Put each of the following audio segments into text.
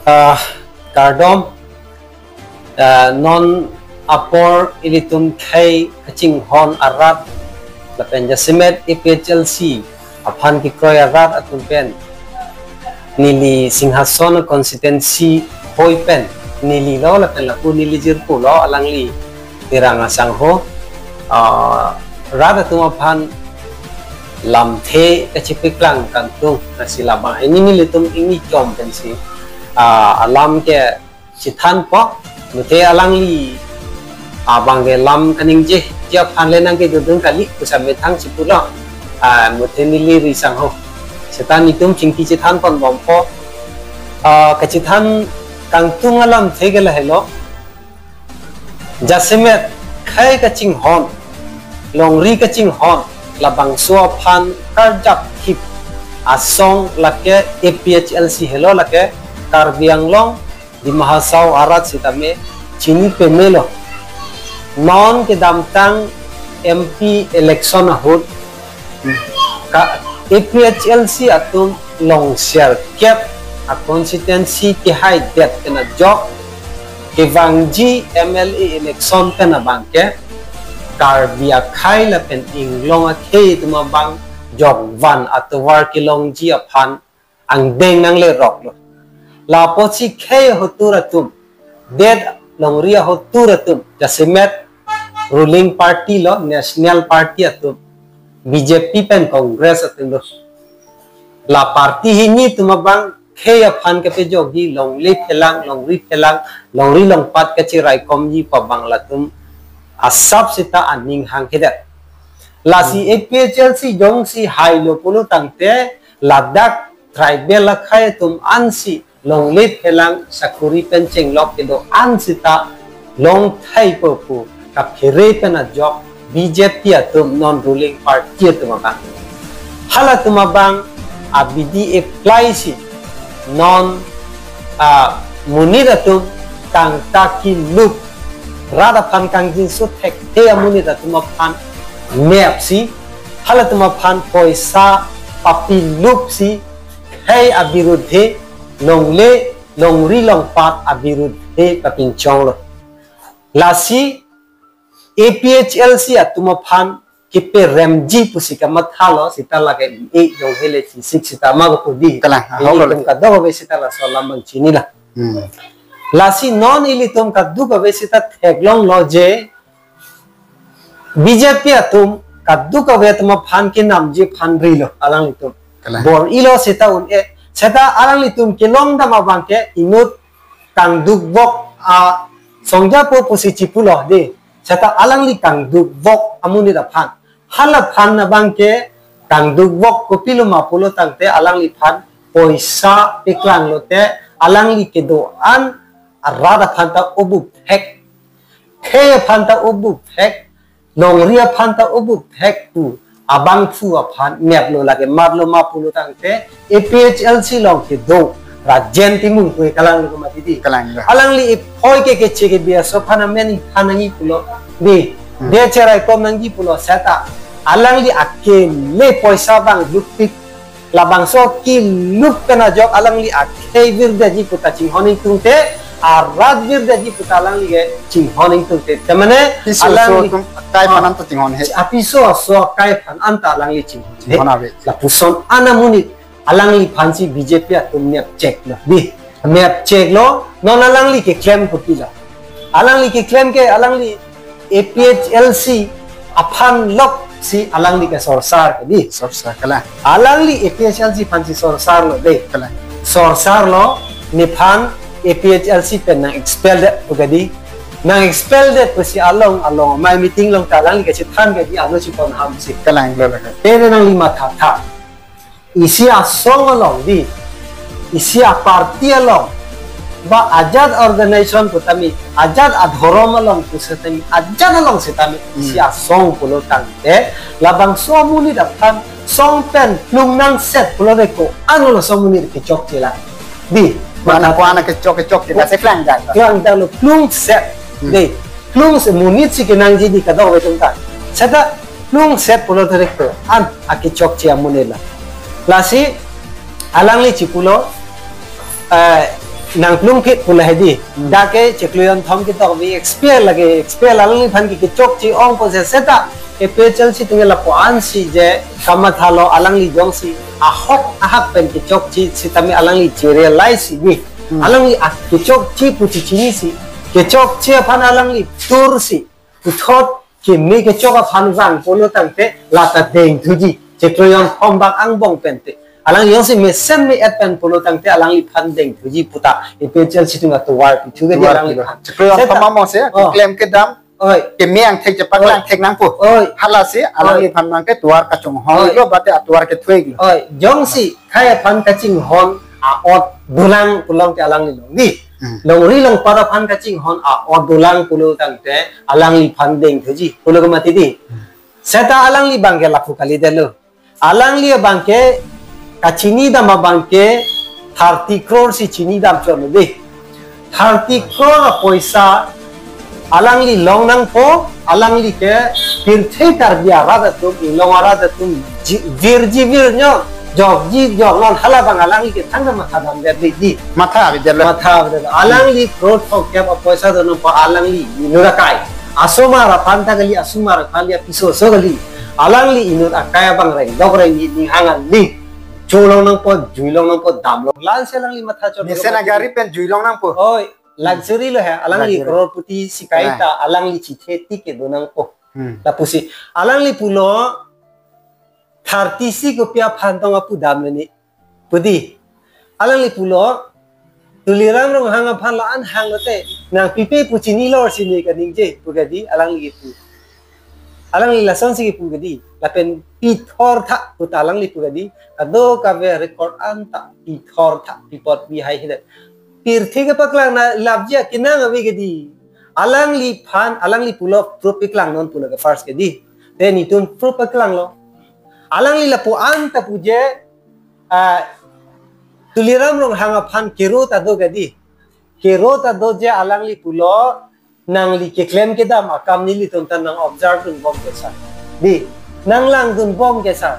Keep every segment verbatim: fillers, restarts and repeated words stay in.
Ah, kardom, ah, non apor ilitum khei kachinghon arat lapen jasemet A P H L C aphan kekroi arat atum pen neli Singhason constituency hoi pen neli lo lapen lapu neli jirpo lo alangli Terang Asangho, ah, rat atum aphan lamthe kachipiklang kangtung, lasi labang hini nelitum ingni chom pensi, ah, alam ke chethanpo, muthe alangli abang ke lam kaningje, ji aphan le nangkedodun kali, pu samethang si pulo, ah, muthe neli Ri Sangho. Seta nelitum chingki chethanponbompo, ah, kachethan kangtung alamthe ke lahelo. Jasemet khei kachinghon, longri kachinghon, labangso aphan karjap thip asong lake A P H L C helo, lake Karbi Anglong, Dima Hasao arat sitame chini pemelo. Non kedamtang M P election ahut ka A P H L C atum longser kep a constituency kehaidet pen ajok kevangji M L A election pen abang ke Karbi akhei lapen Inglong akhei atum abang jokvan atovar kelongji aphan angdeng nangleroklo. Lapotsi khei ahotur atum, det longri ahotur atum, jasemet ruling party lo, National Party atum, B J P pen Congress atum lo. La party hini atum abang khei aphan kepejokji, longle phelang, longri phelang, longri longpat kachiraikomji pu abang latum asap seta aning hanghedet. Lasi A P H L C jongsi hailo pulo tangte ladak tribal akhei atum ansi longle phelang sakuri pen chenglok kedo-an seta longthaipo pu kaphere pen ajok B J P atum non ruling party atum abang. Halatum abang abidi apply si non, ah, monit atum kangta kilup rat aphan kangjinso thekthe amonit atum aphan nepsi, halatum aphan poisa papilupsi, khei abirudhe, longle, longri longpat abirudhe papinchonglo. Lasi A P H L C atum aphan kiperemji pusi kamathalo, seta lake e jong hele chisik seta ma ko pudi. Kalang, ah, ilitum hoklo lagi. Kadokave seta laso alam abang chinila. Hmm. Lasi non ilitum kadokave seta theklonglo je B J P atum kadokave atum aphan kenamji aphan rilo alanglitum. Kalang. Bor-ilo seta un-e, seta alanglitum kelongdam abang ke inut kangdukvok asong japo pusi chipulo de. Seta alangli kangdukvok amonit aphan. Halaphan abang ke kangdukvok kopilo ma pulo tangte alangliphan poisa peklanglote alangli kedo-an arat aphan ta ubup thek. Khei aphan ta ubup thek. Longri aphan ta ubup thek pu abangphu aphan neplo, lake matlo ma pulo tangte A P H L C along kedo Rajen Timung pu kalang lo mati di. Kalang lo. Alangli iphoi ke keche ke biaso aphan amen iphan nangji pulo. Di, hmm, de cheraikom nangji pulo seta alangli akele poisa abang lukpik, labangso kilup pen ajok alangli akhei virdetji pu ta chinghon ingtungte, arat virdetji pu ta alangli ke chinghon ingtungte. Temane piso aso alangli atum akai aphan anta chinghon he. Apiso aso akai aphan anta alangli chinghon he. Chinghon ave. Lapuson an amonit alangliphansi B J P atum nepcheklo. Di, nepcheklo, non alangli keklem kopilo. Alangli keklem ke alangli A P H L C aphan loksi alangli ke sorsar ke di. Sorsar kalang. Alangli A P H L C aphansi sorsarlo de. Kalang. Sorsarlo, nephan A P H L C pen nang expel det pu ke di. Nang expel det pusi along along amei meeting along ta alangli kachethan ke di, ano chipon hamsi. Kalang lo lo. Pene nangli mathatha. Isi asong along di, isi aparty along, ba ajat organization pu tame, ajat adhorom along pu setame, ajat along setame, isi, hmm, asong pulo tangte, labangso amonit aphan song pen plung nangset pulote ko-an lo song amonit kechokche la. Di, mana matha ko-an kechok kechokche la, se klang jang. Klang jang lo plungset. Hmm. Di, plungset, monit si kenangji di kadokave atum ta. Seta plungset pulote ko-an akechokche amonit la. Lasi alangli chipulo, eh, nangplung phit pu lahei di. Hmm. Dak ke chiklo jonthom ketok bi X P L lake, X P L alangliphan ke kechokche ong po se seta. APHLC atum ke lapu-an si je kamathalo alangli jongsi ahok ahak pen kechokche sitame alangli che-realize si bi. Hmm. Alangli a kechokche pu chechinisi. Kechokche aphan alangli tursi. Puthot kimi kechok aphan vang pulo tangte lata dengthuji. Chiklo jonthom bang angbong pen te. Alangli jongsi mesen me-et pen pulo tangte alangliphan dengthuji puta APHLC atum atovar pithu ke di. Tovar alangliphan. Chiklo jonthom seta. Amo se, oh, keklem kedam. Oi. Kimi angthek chepaklang, oi, thek nangpo. Oi. Hala si, oi, alangliphan nangke tovar kachonghong, oi, lo bate atovar kethuik lo. Oi, jongsi khei aphan kachinghon a-ot dolang pulo tangte alangli longdi. Hmm. Longri longpat aphan kachinghon a-ot dolang pulo tangte alangliphan dengthuji pulo ke mati di. Hmm. Seta alangli abangke lapu kalidetlo. Alangli abangke kachinidam abangke thirty crore si chinidam chotlo di. Thirty crore apoisa alangli long nangpo, alangli ke pirthe Karbi arat atum, Inglong arat atum, ji-, virji virnon, jokji joknon, hala abang alangli ke thangta mathadamdet di. Matha avedetlo. Matha avedetlo. Alangli crore thomkep apoisa do nangpo alangli inut akai. Asomar aphan ta kali, asomar aphan ya piso so kali. Alangli inut akai abang rengdok rengni ning hangan ning. Cholong nangpo, juilong nangpo, damlong. La-an si alangli matha chot. Mesen agari pen juilong nangpo. Oi, luxury lo he. Alangli, luxury, crorepati si kai, right, ta alangli chithe ti kedo nangpo. Hmm. Lapusi. Alangli pulo thirty si kopi aphan tong apu dam ni. Pu di. Alangli pulo, Tuliram Ronghang aphan la-an hanglote, nang pipe pu chinilo si ne kaningje, pu ke di, alangli pu. Alangli lasonsi pu ke di, lapen pithor tha, pu ta alangli pu ke di, kadokave record anta, pithor tha, pipot pi hai hidet. Pirthe kepaklang na labjia kenang ave ke di. Alangliphan, alangli pulo proof paklang non pulo ke first ke di. Te netum proof paklanglo. Alangli lapu-an ta pu je, ah, Tuliram Ronghang aphan kero ta do ke di. Kero ta do je alangli pulo, nangli keklem kedam akam nelitum ta nang observe dunbom ke sir. Di, nang langdunbom ke sir.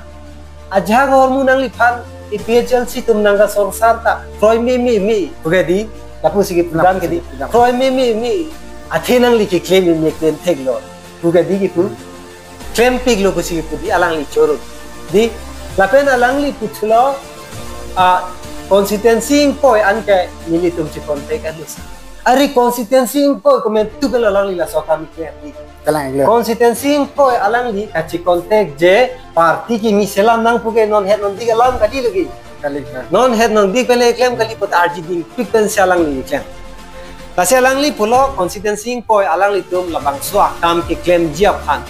Ajahak ahormu nangliphan APHLC atum nang kasorsar ta kroi me me me. Pu ke di, lapusi ke program ke di. Lapusi ke program. Kroi me me me. Athe nangli keklem me me klem theklo. Pu ke di kipu. Hmm. Klempiklo pusi kipu di alangli choro. Di, lapen alangli puthlo, ah, constituency ingkoi an ke nelitum che-contact an sir. Ari constituency ingkoi komantu ke alangli laso akam klem di. Kalang lo. Constituency ingkoi alangli kache-contact je party kimi selam nang pu ke non het non dik alam kali lagi. Kali, kali. Non het non dik pen le klem kali pu ta arji dingpik pen si alangli klem. Lasi alangli pulo constituency ingkoi alanglitum labangso akam keklemji aphan.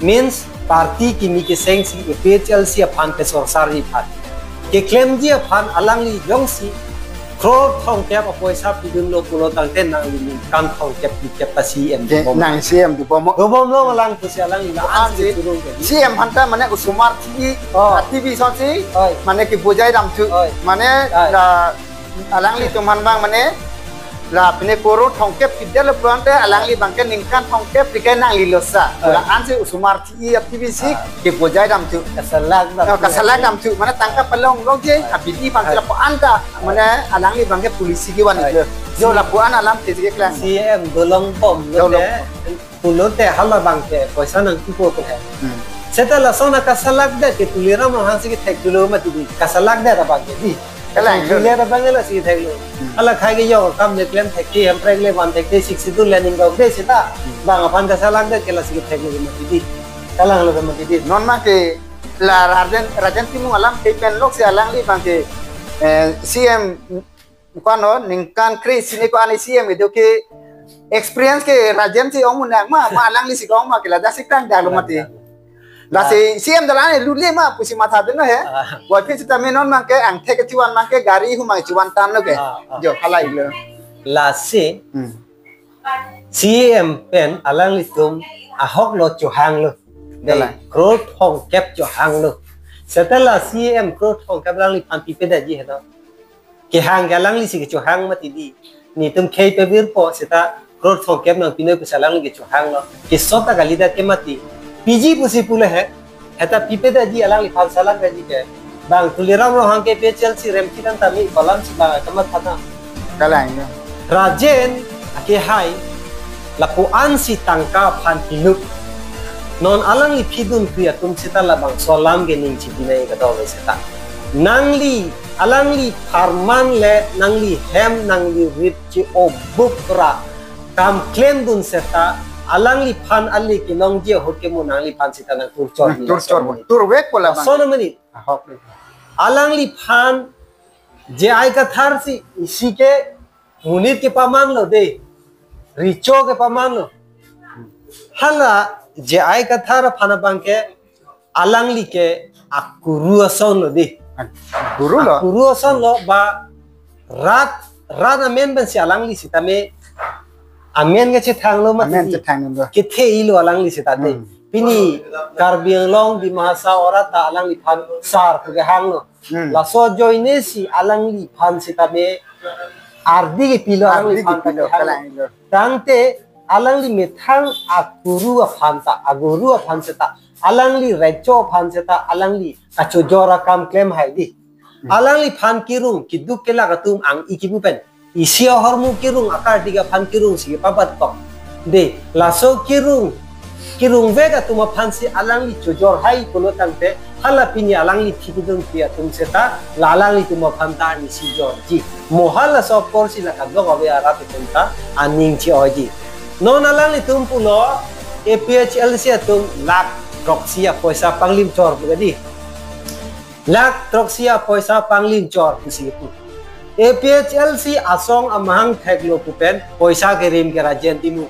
Means party kimi keseng si APHLC aphan kesorsarji aphan. Keklemji aphan alangli jongsi crore thomkep apoisa pidunlo pulo tangte nangli ningkan thomkep phlikep ta CEM. Ke, dobom. Nang CEM dobom. Dobomlo alang pusi alangli la-an si, ansi turun ke di. CEM aphan ta mane osomar thi, oh, a TV sonsi, oi, mane kebujai damthu. Oi. Mane, oi, la alanglitum aphan abang mane la pine crore thomkep pidetlo pulote alangli abangke ningkan thomkep phlikep nanglilo sa. Oi. La-ansi osomar thi a TV si, ah, kebujai damthu. Kasalak dam. Oh, kasalak damthu. Mane tangka palong longje, ah, abidi abang, ah, lapu-an ta, mane alangli abangke policy kevan, ah, iklo. Jo lapu-an alam te ke kelang. CEM dolongbomlo, dolongbom, te. Pulote hala abangke poisa nangpipo pu he. Hmm. Seta lason akasalakdet ke Tuliram Ronghang si kethek thulo mati di. Kasalakdet abangke di. Kalang. Tuliram abangke lasi ketheklo. Hmm. Hala khei ke jok akam le klem thekthe, hemprek le van thekthe, Sixth Schedule le ningdokde seta. Hmm. Bang aphan kasalakdet ke lasi ketheklo mati di. Kalanglo mati di. Non ma ke la Rajen, Rajen Timung alam ke pen lok si alangli abangke, eh, CEM ko-an, ningkan kre-isi ni ko-an CEM kedo ke experience ke Rajen si ong munak ma, ma alangli si ong ma ke ladak si tang dalo mati. Lasi CEM dalan lule ma pusi mathadunlo he. Ah. Buat ke sitame non abangke angthek kechevan abangke gari hu abang chevan tanglo ke. Ah, ah. Jo halai lo. Lasi, hmm, CEM pen alanglitum ahok lo chohanglo. Dei, kalang, crore thomkep chohanglo. Seta la CEM crore thomkep alangliphan pipedetji he do. Kehang ke alangli si kechohang mati di. Netum khei pevirpo seta crore thomkep nangpinoi pusi alangli kechohanglo. Keso ta kalidet ke mati. Piji pusi pulo he. Heta pipedetji alangliphan salakdetji ke. Bang Tuliram Ronghang ke APHLC rem kitan tami kolam si bang kamatha tha. Kalang no. Rajen akehai lapu-ansi tangka aphan piluk. Non alangli phidun kri atum seta labangso alam ke ning chipinai kadokave seta. Nangli, alangli pharman le, nangli hem, nangli rit che-obuk ra kam klemdun seta, alangliphan ale kenongji ahut ke mo nangliphan seta nangturchor. Nangturchor, turvek ko labang. Lason amonit. Ahok. Alangliphan J I Kathar si isi ke monit kepamanlo de. Recho kepamanlo. Hala J I Kathar aphan abangke alangli ke akuru asonlo de. Akuru lo. Akuru asonlo ba rat, rat amen pensi alangli sitame amen kachethanglo mati. Amen chethanglo. Ketheilo alangli seta de. Hmm. Pini Karbi Anglong Dima Hasao arat ta alangliphan sar pu kehanglo. Hmm. Laso ajoinesi alangliphan sitame ardi kepilo. Ardi alangliphan kepilo, kehanglo. Kalang lo. Tangte alangli methang akuru aphan ta, akuru aphan seta, alangli recho aphan seta, alangli kachojor akam klemhai di. Hmm. Alangliphan kirung, keduk kelak atum ang-i kipu pen, isi ahormu kirung, akardik aphan kirung si kepabat kok. De, laso kirung, kirungvek atum aphansi alangli chojorhai pulo tangte, hala pini alangli phidun kri atum seta, la alanglitum aphan ta arnisi jorji. Mo halaso aporsi la kadokave arat atum ta aning che-oiji. Non alanglitum pulo, A P H L C atum lakh throksi apoisa panglim chor pu kedi. Lakh throksi apoisa panglim chor pusi pu. A P H L C asong amahang theklo pu pen poisa kerim ke Rajen Timung.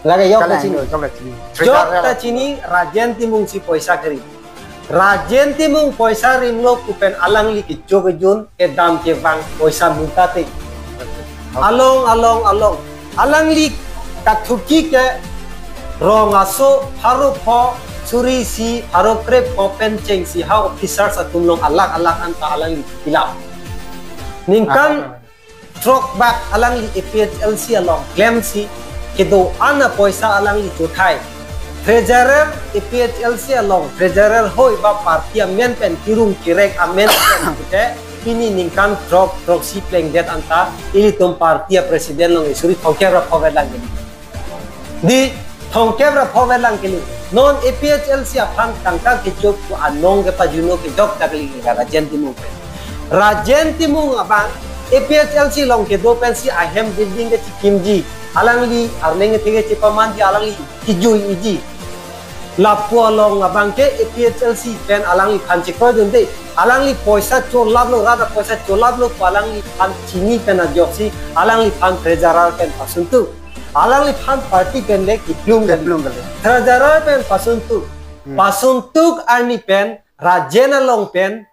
Lake yok ta chini. Kalang lo, kalang chini. Yok ta chini, Rajen Timung si poisa kerim. Rajen Timung poisa rimlo pu pen alangli kecho kejun, kedam kevang poisa minta te. Along, along, along. Alangli kathuki ke rong aso pharo pho suri isi pharo krepho pen chengsi ha officers atum along alak alak anta alangli pilap. Ningkan throk bak alangli A P H L C along klemsi kedo-an apoisa alangli chothai. Treasurer A P H L C along, treasurer hoi ba party amen pen kirung kirek amen pen pute pini ningkan throk throksi plengdet anta ilitum party a president along isuri thongkep ra phovet lang keli. Di thongkep ra phovet lang keli. Non A P H L C aphan tangka kecho pu anong kepajuno kejok ta keli ke Rajen Timung pen. Rajen Timung abang A P H L C along kedo pensi ahem building kechekimji. Alangli arleng kethek chepamanji, alangli kejui-iji. Lapu along abangke A P H L C pen alangliphan chekroidunde. Alangli poisa cholaplo, rat apoisa cholaplo pu alangliphan chini pen ajoksi alangliphan treasurer pen pasuntuk. Alangliphan party pen le kiplung kali. Kiplung kali. Treasurer pen pasuntuk. Hmm. Pasuntuk arni pen, Rajen along pen,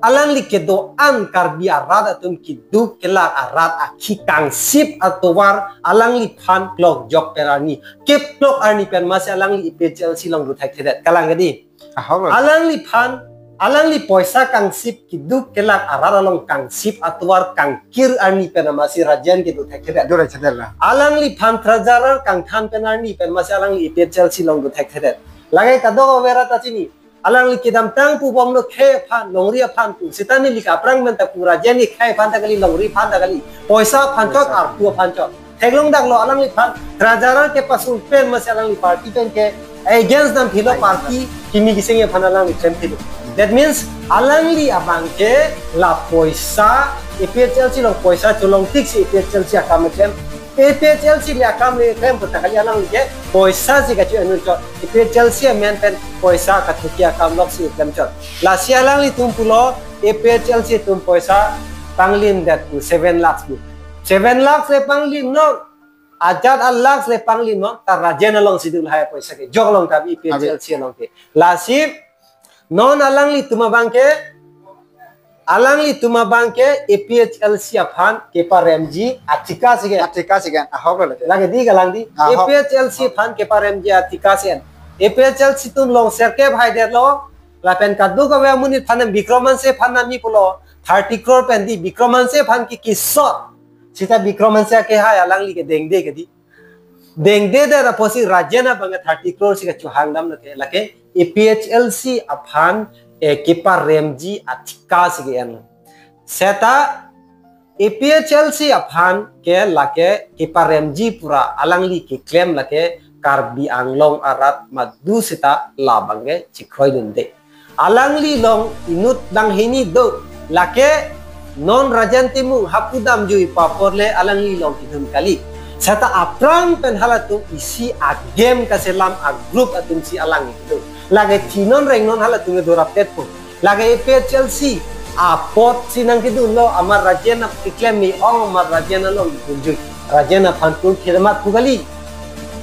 alangli kedo-an Karbi arat atum keduk kelak arat akhi kangsip atovar alangliphan klokjok pen arni. Keplok arni pen masi alangli A P H L C along dothekthedet. Kalang kedi. Ahok lo. Alangliphan, alangli poisa kangsip keduk kelak arat along kangsip atovar kangkir arni pen masi Rajen ke dothekthedet. Dothekthedet la. Alangliphan treasurer kangthan pen arni pen masi alangli A P H L C along dothekthedet. Lake kadokave arat ta chini. Alangli kedamtang pu bomlo khei aphan, longri aphan pu. Seta neli ke aphrang pen ta pu Rajen ke khei aphan ta kali, longri aphan ta kali. Poisa aphan chot, poisa, artu aphan chot. Theklong daklo alangliphan treasurer kepasun pen masi alangli party pen ke against damphilo, against party dam, kimi kising aphan alangli klemphilo. That means alangli abangke la poisa, A P H L C along poisa cholong tiksi A P H L C akam klem. A P H L C le akam le klem pu ta kali, alangli ke poisa si kacho-en chot. A P H L C amen pen poisa kathuki akam loksi klem chot. Lasi alanglitum pulo A P H L C atum poisa panglimdet pu seven lakhs pu. Seven lakhs le panglimnon. Ajat a lakhs le panglimnon. Ta Rajen alongsi dun hai poisa ke. Jok along ta A P H L C along ke. Lasi non alanglitum abangke, alanglitum abangke A P H L C aphan keparemji athika si ke. Athika si ke. Ahok lo lake. Lake di kalang di. Ahok. A P H L C aphan keparemji athika si en. A P H L C atum along sirkep haidetlo. Lapen kadokave amonit aphan, Bikram Hanse aphan nami pulo thirty crore pen di, Bikram Hanse aphan ke kesot. Seta Bikram Hanse akehai alangli ke dengde kedi. Dengdedet apotsi Rajen abang thirty crore si kachohang damlo ke, lake A P H L C aphan, eh, keparemji athika si ke-en. Seta A P H L C aphan ke lake keparemji pura alangli keklem lake Karbi Anglong arat madu seta labang ke chikhroidunde. Alangli along inut banghini do, lake non Rajen Timung hapu damjui apor le alangli along kidun kali. Seta aphrang pen halatum isi agame kaselam agroup atum si alang kidun. Lake chinon rengnon halatum ke dorapetpo. Lake A P H L C apot si nangkidunlo, amar Rajen ap keklem mi ong, amar Rajen along dunjui. Rajen aphan tum khirmat pu kali.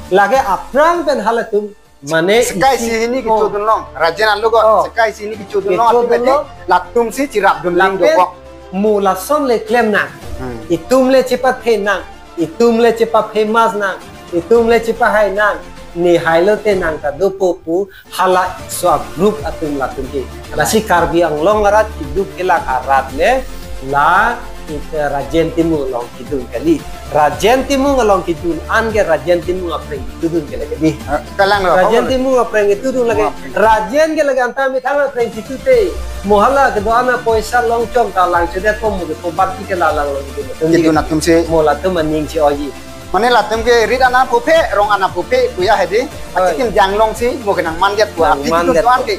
Lake aphrang pen halatum mane sekai isi si hini ko kechodun long. Rajen alogot. Oh. Sekai si hini kechodun long. Kechodun atum long. Latum si chirapdun lang. Lapen dokok. Mo lason le klem nang. Hmm. Itum le chepathe nang. Itum le chepafamous nang. Itum le chepahai nang. Ne hailo te nang ta dopo pu hala so agroup atum latum ke. Lasi Karbi Anglong arat kiduk kelak arat le la ite Rajen Timung along kidun kali. Rajen Timung along kidun an ke Rajen Timung aphrang kidun ke lake di. Ah, kalang lo, Rajen kalang lo. Timung aphrang kidun lake. Aphrang. Rajen ke lake anta methang aphrang kidun te. Mo hala kedo-an apoisa longchong ta langchedetpo mo ke po bati ke lalang along kidun. Kidun atum si. Mo latum aning si oji. Mane latum ke rit ana puphe, rong ana puphe, puya hedi. Oi. Achitim janglong si, mo ke nangmandet pu. Nangmandet pu. Aphi tu tuan ke.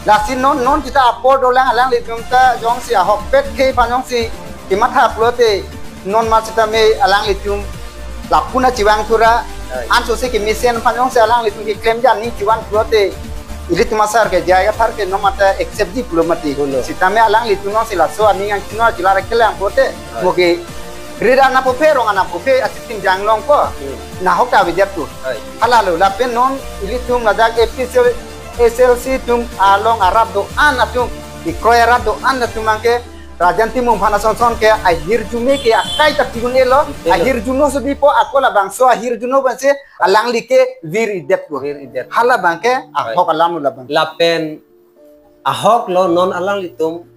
Lasi non, non seta apor dolang alanglitum ta jongsi ahokpet ke aphan jongsi kematha pulote non ma seta me alanglitum lapu-an chevang thura. Hai. Anso si kemesen aphan jongsi alanglitum keklem jan ni chevang pulote ilitum asar ke jai athar ke non mate accept ji pulo mati. Pulo. Seta me alanglitum non si laso aning angkino chilar kelang pulote. Hai. Mo ke rit ana puphe, rong ana puphe achitim janglongpo. Hmm. Nahok ta avedet pu. Hai. Halalo lapen non ilitum ladak A P H L C atum along arat do-an atum, ikroi arat do-an atum angke Rajen Timung aphan asonson ke ahirjume ke akai ta pigun-elo, pigun-elo. Ahirjuno so dipo ako labangso ahirjuno pensi alangli ke vir-idet pu. Vir-idet. Halabang ke ahok alam lo labang. Lapen ahok lo non alanglitum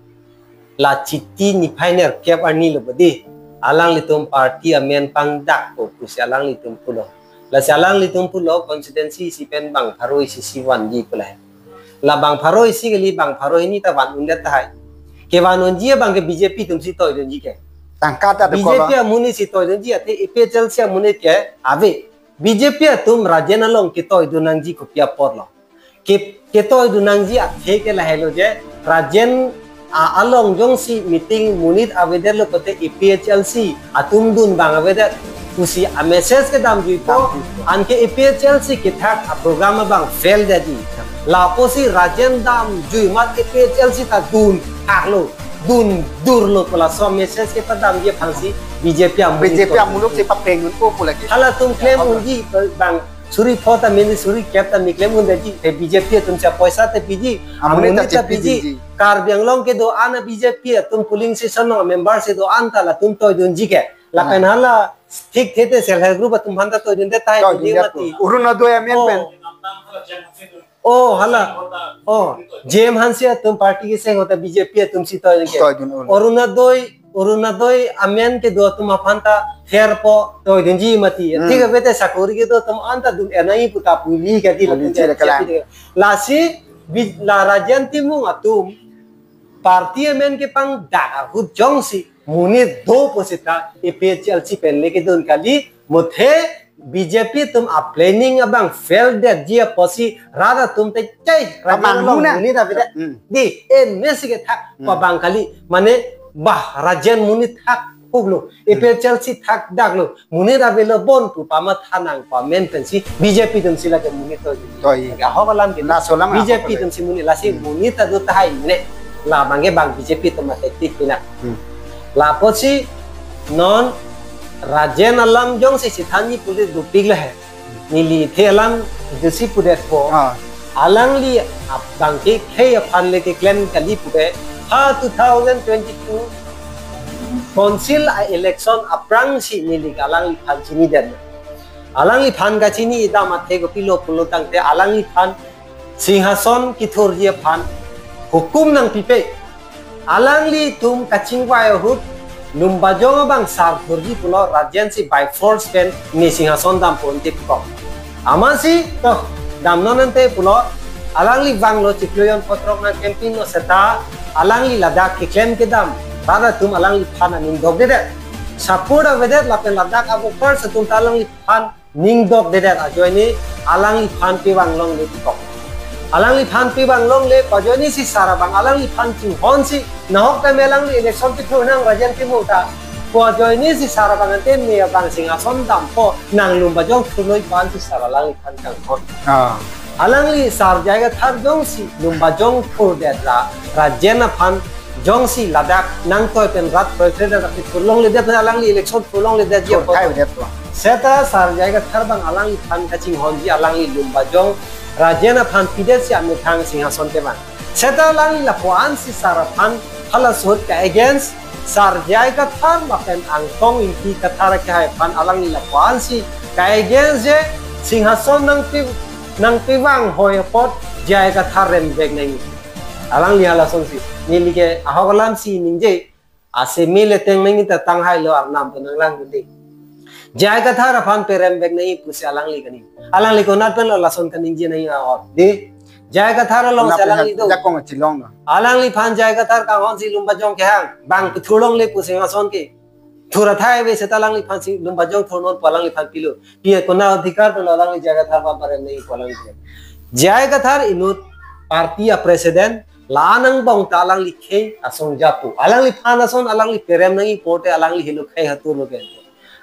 la Chiti niphai nerkep arni lo bodi. Alanglitum party amen pangdakpo pusi alanglitum pulo. Lasi alanglitum pulo constituency isi pen bang pharo isi si vanji pu lahai. La bang pharo isi kali, bang pharo hini ta van-undet tahai. Kevan-unji abang ke B J P atum si toidunji ke. Tangka ta dokok. B J P amonit si toidunji athe A P H L C amonit ke ave. B J P atum Rajen along ketoidun nangji kopi apot lo. Ke, ketoidun nangji athe ke lahelo je, Rajen a, along jongsi meeting monit avedetlo pulote A P H L C atum dun abang avedet pusi a-message kedamjuipo. Damjuipo. Anke A P H L C kethak a-program abang fail detji. Lapusi Rajen damjui amat A P H L C ta dunthaklo, dundurlo pu laso message kepadamji aphansi B J P amonit, B J P amonit si papreng-unpo pu lake. Halatum klem unji bang suri pho ta mini suri kep ta mi klem-un detji, te B J P atum si apoisa ta piji, amonit ta piji. Karbi Anglong kedo-an a-B J P atum polling station along member si do-an ta latum toidunji ke. Lapen hala thik the te self help group atum aphan ta toidundet tahai. Toidundet mati. Orunodoi amen pen. Oh, hala. Oh, J M Hanse atum party keseng ahut ta B J P atum si toidun ke. Toidun un. Orunodoi, Orunodoi amen kedo atum aphan ta therpo toidunji mati. Hmm. Thik ave te sakori kedo atum anta dun-et nangji pu ta puli ke di. Puli latum si ke kalang. Lasi bi-, la Rajen Timung atum party amen kepangdak ahut jongsi monit dopo seta A P H L C pen le kedun kali, muthe B J P atum a-planning abang fail detji apotsi rat atum te chai Rajen along monit avedet. Hmm. Di, e message kethak, hmm, pabang kali, mane bah Rajen monit thakpuklo, hmm, A P H L C thakdaklo, monit avelo bon pu pamatha nangpo amen pensi B J P atum si lake monit toi. Toi. Lake ahok alam ke. Laso alam B J P ahok alam. Atum si monit lasi, hmm, monit ta do tahai ne. Labang ke bang B J P atum a-tactic pina. Hmm. Lapusi non Rajen alam jongsi chethanji pu le dopik lahai. Neli the alam isi pudetpo. Ah. Alangli abang ke khei aphan le keklem kali puke. Ha two thousand twenty-two council a-election aphrangsi neli alangliphan chinidet. Alangliphan kachini dam athe kopilo pulo tangte alangliphan Singhason kethurji aphan hukum nangpipe. Alanglitum kachingvai ahut Lumbajong abang sar thurji pulo Rajen si by force pen ne Singhason dampo ante pukok. Amatsi to damnon ante pulo, alangli vanglo chiklo jon pho throk nang campaign lo seta alangli ladak keklem kedam rat atum alangliphan aning dokdedet. support avedet lapen ladak avoters atum ta alangliphan ning dokdedet ajoine alangliphan pevang longle tikok. Alangliphan pevang longle pu ajoine si sar abang alangliphan chinghonsi nahok tame alangli election kethurnang Rajen Timung ta pu ajoine si sar abang ante ne abang Singhason dampo nang Lumbajong thurloi pu ansi sar alangliphan kanghon. Ah. Alangli sar J I Kathar jongsi Lumbajong thurdet ra Rajen aphan jongsi ladak nangtoi pen rat kroi kroi dak kethur longledet pen alangli election thur longledetji apot. Thurthai vedet lo. Seta sar J I Kathar abang alangliphan kachinghonji alangli Lumbajong Rajen aphan pidetsi amethang Singhason kevang. Seta alangli lapu ansi sar aphan halaso ahut ka-against sar J I Kathar lapen Angtong Ingti Kathar akehai aphan alangli lapu ansi ka-against je Singhason nangpi nangpevang hoi apot J I Kathar remvek nangji. Alangli halasonsi. Neli ke ahok alamsi ningje. Ase mele teng nangji ta tanghailo arnam ta nanglangdunde. J I Kathar aphan peremvek nangji pusi alangli kaningje. Alangli konat pen lo lason kaningje nangji ahok. Dei. J I Kathar alongsi alangli do. Jakong chilong do. Alangliphan J I Kathar kanghonsi Lumbajong kehang. Bang kethur longle pu Singhason ke. Thur athai ave seta alangliphansi Lumbajong thurnon pu alangliphan pilo. Pi konat adhikar pen lo alangli J I Kathar aphan parem nangji pu alangli. J I Kathar inut party a-president la-an angbong ta alangli khei asong japo. Alangliphan ason alangli perem nangji pote alangli helo khei hatur lo ke.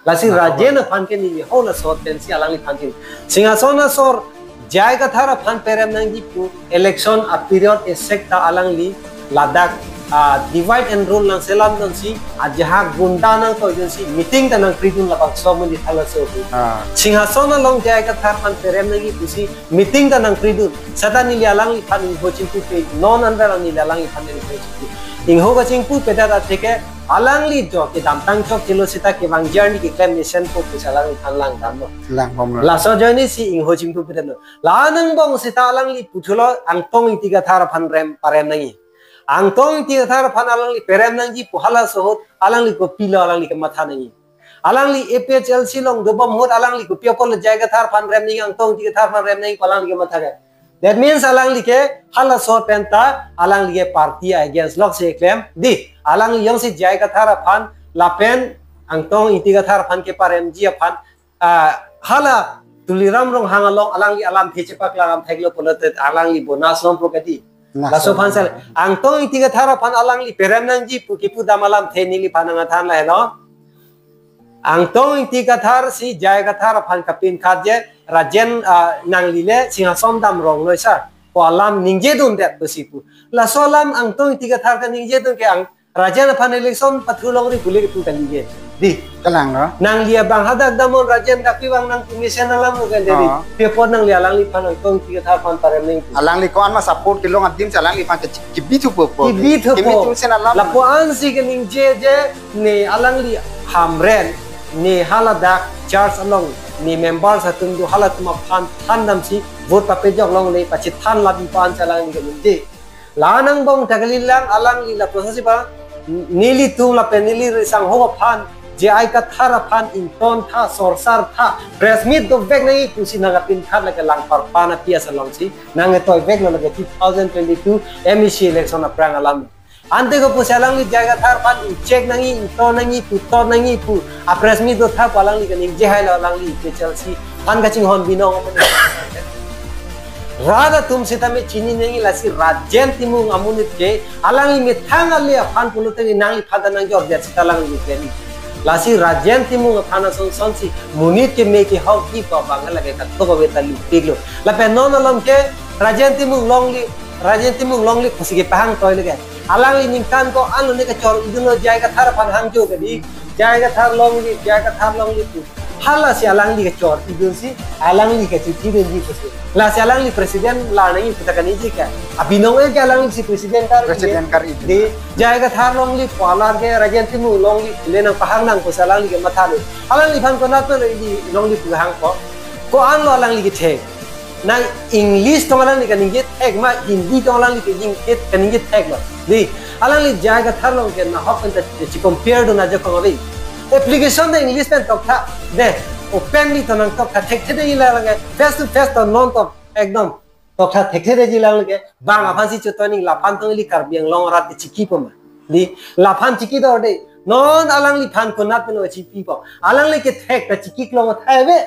Lasi Rajen aphan ke neli halaso ahut pensi alangliphan tin. Singhason asor J I Kathar aphan perem nangji pu election a-period esek ta alangli ladak, ah, divide and rule nangselam dunsi, ajahak gunda nangtoi dunsi, meeting ta nangkridun labangso amonit halaso ahut. Ah. Singhason along J I Kathar aphan perem nangji pusi, meeting ta nangkridun. Seta neli alangliphan ingho chingpupe, non anver neli alangliphan ingho chingpu. Ingho kachingpupedet atheke, alangli jo kedamtang chokchelo seta kevangji arni keklem mesenpo pusi alangliphan langdamlo. Langbomlo. Laso ajoine si ingho chingpupedetlo. La-an angbong seta alangli puthulo Angtong Ingti Kathar aphan rem parem nangji. Angtong Ingti Kathar aphan alangli perem nangji pu halaso ahut alangli kopilo alangli kematha nangji. Alangli A P H L C along dobom ahut alangli kopi apotlo J I Kathar aphan rem nangji, Angtong Ingti Kathar aphan rem nangji pu alangli kematha ke. That means alangli ke halaso ahut penta alangli ke party against lok si klem. Dei, alangli jongsi J I Kathar aphan lapen Angtong Ingti Kathar aphan keparemji aphan, ah, hala Tuliram Ronghang along alangli alamthe chepaklang theklo pulote alangli bonus longpo kedi. Nah, laso so aphan sel Angtong Ingti Kathar aphan alangli perem nangji pu kipudam alamthe neliphan nangthan lahelo. Angtong Ingti Kathar si J I Kathar aphan kapinkhat je Rajen, ah, nanglile Singhason dam rong noi sar pu alam ningjedundet pusi pu. Laso alam Angtong Ingti Kathar kaningjedun ke ang Rajen aphan election pathur longri pule kepu kaningje. Dei. Kalang lo. Nangli abang hadak damnon Rajen dak pevang nang pu mesen alam lo kan dei. Ah. Pi apot nangli alangliphan Angtong Ingti Kathar aphan parem nangji. Alangli ko-an ma support kelong adim si alangliphan ke kebithupo. Kebithupo. Kebithu mesen alam. Lapu ansi kaningje je ne alangli Hamren ne haladak church along ne members atum do halatum aphan thandamsi vote papejok longle pachethan labi pu ansi alangli kaningje. La-an angbong ta kalilang alangli lapuson si pa nelitum lapen neli risang ho aphan J I Kathar aphan ingtontha sorsartha press meet dovek nangji pusi nangkapinkhat lake Langparpan api asalongsi nangketoiveklo lake two thousand twenty-two M A C election aphrang alam. Ante kopusi alangli J I Kathar aphan ingchek nangji, ington nangji, puton nangji pu a press meet dotha pu alangli kaningje hailo alangli A P H L C aphan kachinghon binong amonit. Rat atum sitame chini nangji lasi Rajen Timung amonit ke alangli methang ale aphan pulote nangliphan ta nangjordet sita alangli ke ni. Lasi Rajen Timung aphan asonsonsi monit keme kehokji pu abang lake kathok ave ta lupiklo. Lapen non along ke Rajen Timung longli, Rajen Timung longli pusi kepahang toile ke. Alangli ningkan ko-an lo ne kachor idunlo J I Kathar aphan hangjo kedi. J I Kathar longli, J I Kathar longli pu. Halasi alangli kachor idunsi, alangli kachithidunji pusi. Lasi alangli president lar nangji pu ta kaningje ke. Abinong e ke alanglisi president kar-i. President kar-i. Dei, J I Kathar longli pu alar ke Rajen Timung longli le nangpahang nang pusi alangli kematha lo. Alangliphan konat lo idi longli pu hangpo. Ko-an lo alangli kethek. Na English tong alangli kaningje thek ma Hindi tong alangli kaningje, kaningje theklo. Dei, alangli J I Kathar along ke nahok pen ta chi compare dun ajakong ave. Application ta English pen toktha. Dei, openly ta nangtoktha, thekthedetji alang ke face to face to non to ekdom toktha thekthedetji alang ke bang aphansi chotoi nangji laphan tong ili Karbi Anglong arat ke chikipo ma. Dei, laphan chikidor dei. Non alangliphan konat pen chipipo. Alangli kethek ta chikik long athai ave.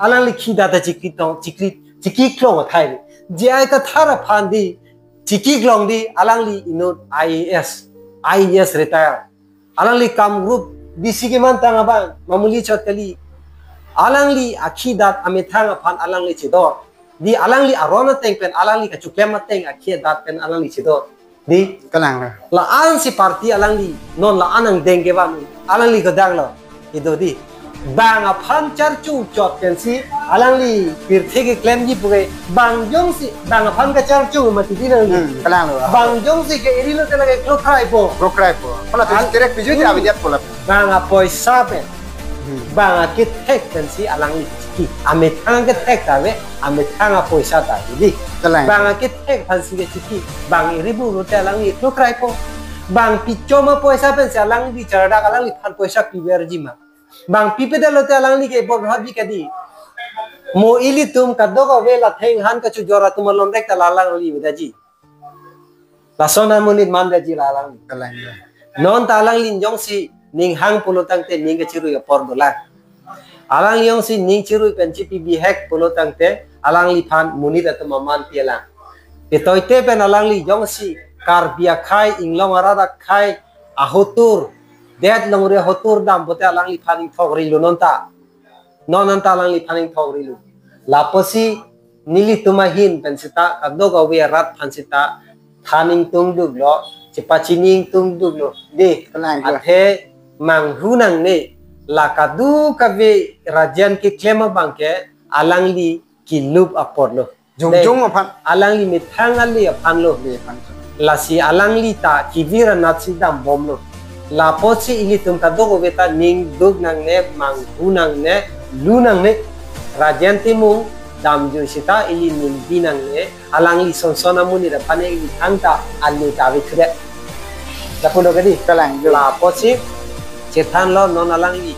Alangli khi dat ta chikik long, chikik, chikik long athai ave. J I Kathar aphan di chikik long di alangli inut I A S, I A S retire. Alangli kam group D C keman tang abang, mamuli chot kali. Alangli akhi dat amethang aphan alangli chedor. Di alangli aron ateng pen, alangli kachiklem ateng akhi dat pen alangli chedor. Di Kalang lo. La-an si party alangli, non la-an angdeng kevan, alangli kedang lo. Ido di. Bang aphan charchu chot pen si, alangli pirthe keklemji puke, bang jongsi, bang aphan kacharchu mati di nang di. Hmm, Kalang lo. Bang jongsi ke-iri lote lake klokrai po. Klokrai po. Pala tu Al- direct bijui Hmm. dia bijat pola. Bang apoisa pen. Hmm. Bang akethek pen si alangli chiki. Amethang kethek ta ave, amethang apoisa ta ave di. Kalang. Bang akethek pen si kechiki. Bang iri bu lote alangli klokrai po. Bang pichom apoisa pen si alangli chardak alangliphan poisa piverji ma. Bang pipe det lote alangli ke bor habi kadi. Mo ilitum kadokave la thenghan kachojor atum alon rek ta la alangli vedaji. Lason amonit mandaji la alangli. Kalang lo. Non ta alangli jongsi ning hang pulo tangte ning kachirui apor dolang. Alangli jongsi ning chirui pen chipi bihek pulo tangte alangliphan monit atum aman pilang. Petoite pen alangli jongsi Karbi akhei, Inglong arat akhei, ahotur, det longri ahotur dam pote alangliphan ingthok rilo non ta. Non anta alangliphan ingthok rilo. Lapusi nelitum ahin pen seta, kadokave arat aphan seta, than ingtungduk lo, chepachini ingtungduk lo. Di, Kalang lo. Athe manghu nangne, la kadokave rajen keklem abang ke, alangli kilup apor lo. Jongjong Dei, aphan. Alangli methang ale aphan lo. Ale aphan. Lasi alangli ta kevir anat si dambom lo. Lapusi ilitum kadokave ta ning duk nangne, manghu nangne, lu nangne. Rajen timung damjui seta ili ning bi nangne. Alangli sonson amonit aphan ili thangta ale ta ave thudet. Lapu do kadi. Kalang lo. Lapusi chethan lo non alangli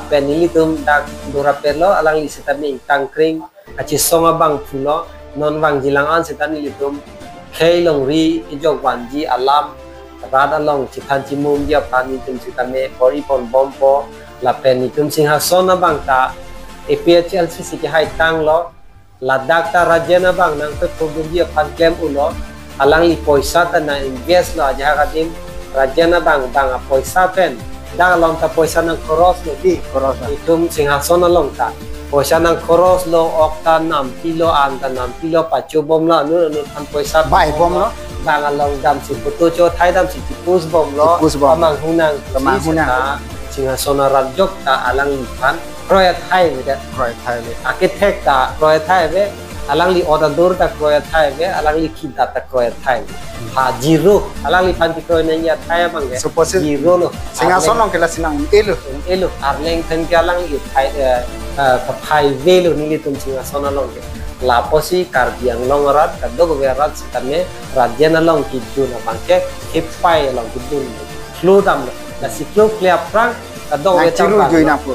pen ilitum dak dora pen lo alangli seta ning tangkring. Kachesong abang pulo, non vangjilang an seta nelitum khei longri kejok vanji alam, rat along chethan chimumji aphan nelitum seta me pori pon bompo, lapen nelitum Singhason abang ta A P H L C si kehai tanglo, ladak ta rajen abang nangpethurdunji aphan klem ulo, alangli poisa ta nang-invest lo ajahak adim, rajen abang bang apoisa pen, dak along ta poisa nangkhoros lo di. Khoros lo. Itum Singhason along ta poisa nangkhoros lo, ok ta nampilo, an ta nampilo, pachobom lo, anut anut aphan poisa Bai bom lo. Bang along damsi photo cho thai damsi chipus bom lo. Chipus bom. Kamanghu nang. Kamanghu nang. Seta Singhason arat jok ta alangliphan kroi athai ave det. Kroi athai ave. Akethek ta kroi athai ave, alangli ot adur ta kroi athai ave, alangli khi dat ta kroi athai ave. Ha zero, alangliphan kekroi nangji athai abang ke. Suppose zero lo. Singhason along ke lasi nang-e lo. Elo, arleng theng ke alangli thai, eh, eh, kathai avelo nelitum Singhason along ke. Lapusi Karbi Anglong arat, kadokave arat seta me, rajen along kedun abang ke, kepai along kedun. Klo damlo. Lasi klo kle aphrang, kadokave Nang chiru tam jui lo. Nangpo.